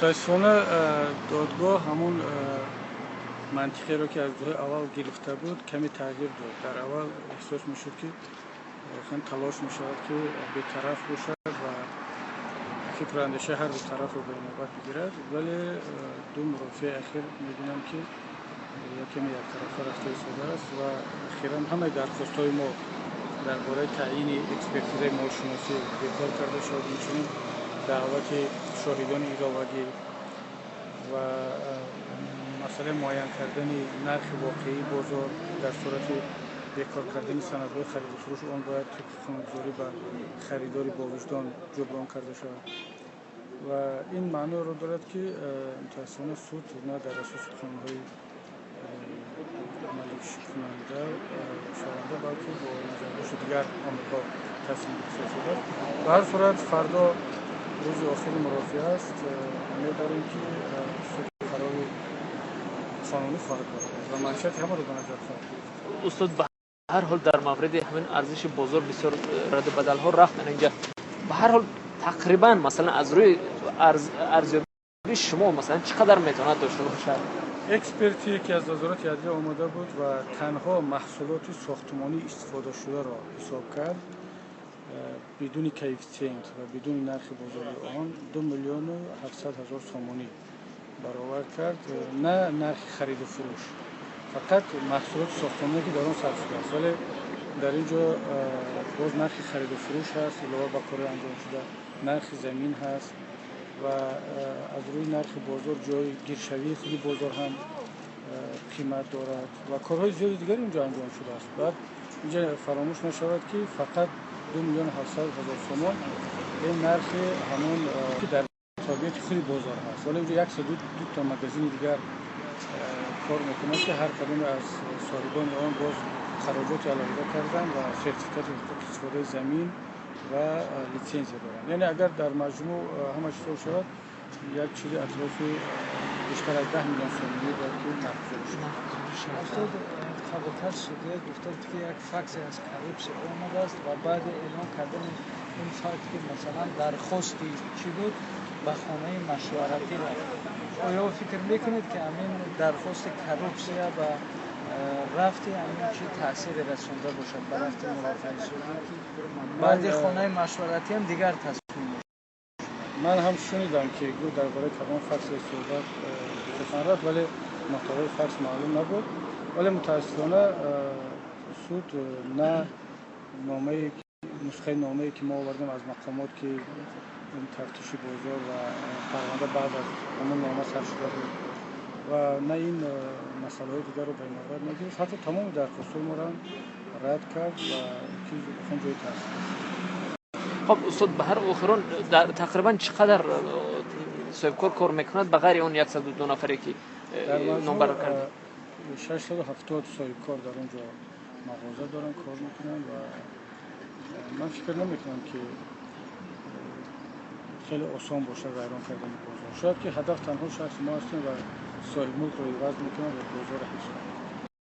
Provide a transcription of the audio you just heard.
Мутаассифона, додгоҳ ҳамун мантиқеро, ки аз рӯзҳои аввал гирифта буд, каме тағйир дод. Дар аввал эҳсос мешуд, ки воқеан талош мешавад, ки бетараф бошад ва фикру андешаи ҳар ду тарафро ба инобат бигирад, вале ду мурофиаи ахир мебинам, ки якаме яктарафа рафта истодааст ва ахиран ҳамаи дархостҳои мо дар бораи таъйини экспертизаи молшиносӣ бекор карда шуд, инчунин даъвати шоҳидони иловагӣ ва масъалаи муайян кардани нархи воқеии бозор. Дар сурати бекор кардани санадҳои хариду фурӯш, он бояд тибқи қонунгузорӣ ба харидори бовиҷдон ҷуброн карда шавад. Ва ин маъноро дорад, ки мутаассифона суд на дар асоси қонунҳои амаликунанда шаванда, балки бо назардошти дигар омилҳо тасмим гирифта шудааст. Ба ҳар сурат, фардо рӯзи охири мурофиа аст. Умед дорем, ки суд қарори қонунӣ хоҳад дод ва манфиати ҳамаро ба назар хоҳад гирифт. Устод, ба ҳар ҳол, дар мавриди ҳамин арзиши бозор бисёр раду бадалҳо рафтан инҷа. Ба ҳар ҳол, тақрибан, масалан, аз рӯи арзёбии шумо, масалан, чӣ қадар метавонад дошта бошад? Эксперте, ки аз Вазорати адлия омода буд ва танҳо маҳсулоти сохтмонӣ истифодашударо ҳисоб кард, бидуни коэффитсиент ва бидуни нархи бозории он, 2 миллиону 700 ҳазор сомонӣ баровард кард. На нархи хариду фурӯш, фақат маҳсулоти сохтмоние, ки дар он сарф шудааст. Вале дар ин ҷо боз нархи хариду фурӯш ҳаст, илова ба кори анҷомшуда нархи замин ҳаст ва аз рӯи нархи бозор ҷои гиршавии худи бозор ҳам қимат дорад ва корҳои зиёди дигаре инҷо анҷом шудааст. Баъд инҷа фаромӯш нашавад, ки фақат 2 миллиону 700 ҳазор сомон ин нархи ҳамон, ки дар тобеияти худи бозор ҳаст, вале инҷо 102 та магазини дигар кор мекунад, ки ҳар кадоме аз соҳибони он боз хароҷоти алоҳида карданд ва сертификати ҳуқуқи истифодаи замин ва литсензия доранд. Яъне, агар дар маҷмӯъ ҳама ҳисоб шавад, як чизи атрофи бештар аз 10 миллион сомонӣ бояд ки нархгузорӣ шавад. Устод, қаблтар судия гуфта буд, ки як факте аз коррупсия омадааст ва баъди эълон кардани ин факт, ки масалан дархости чӣ буд, ба хонаи машваратӣ рафт. Оё фикр мекунед, ки ҳамин дархости коррупсия ба рафти ҳамин чӣ таъсире расонда бошад, ба рафти мурофиаи судӣ, ки баъди хонаи машваратиам дигар тасмим? Ман ҳам шунидам, ки гӯ дар бораи кадом факсе суҳбат сухан рафт, вале муҳтавои факс маълум набуд. Вале мутаассифона суд на номае, нусхаи номае, ки мо овардем аз мақомот, ки ин тафтиши бозор ва парванда баъд аз ҳамон нома сар шуда буд, ва на ин масъалаҳои дигарро ба инобат нагирифт. Ҳатто тамоми дархостҳои моро ҳам рад кард ва ки воқеан ҷои таассуф аст. Хоб, устод, ба ҳар охирон дар тақрибан чӣ қадар соҳибкор кор мекунад, ба ғайри он 102 нафаре, ки дар номбар кард? 670 соҳибкор дар он ҷо мағоза доранд, кор мекунанд ва ман фикр намекунам, ки хеле осон бошад вайрон кардани бозор. Шояд ки ҳадаф танҳо шахси мо ҳастем ва соҳибмулкро иваз мекунанд ва бозорро ҳифз мекунанд.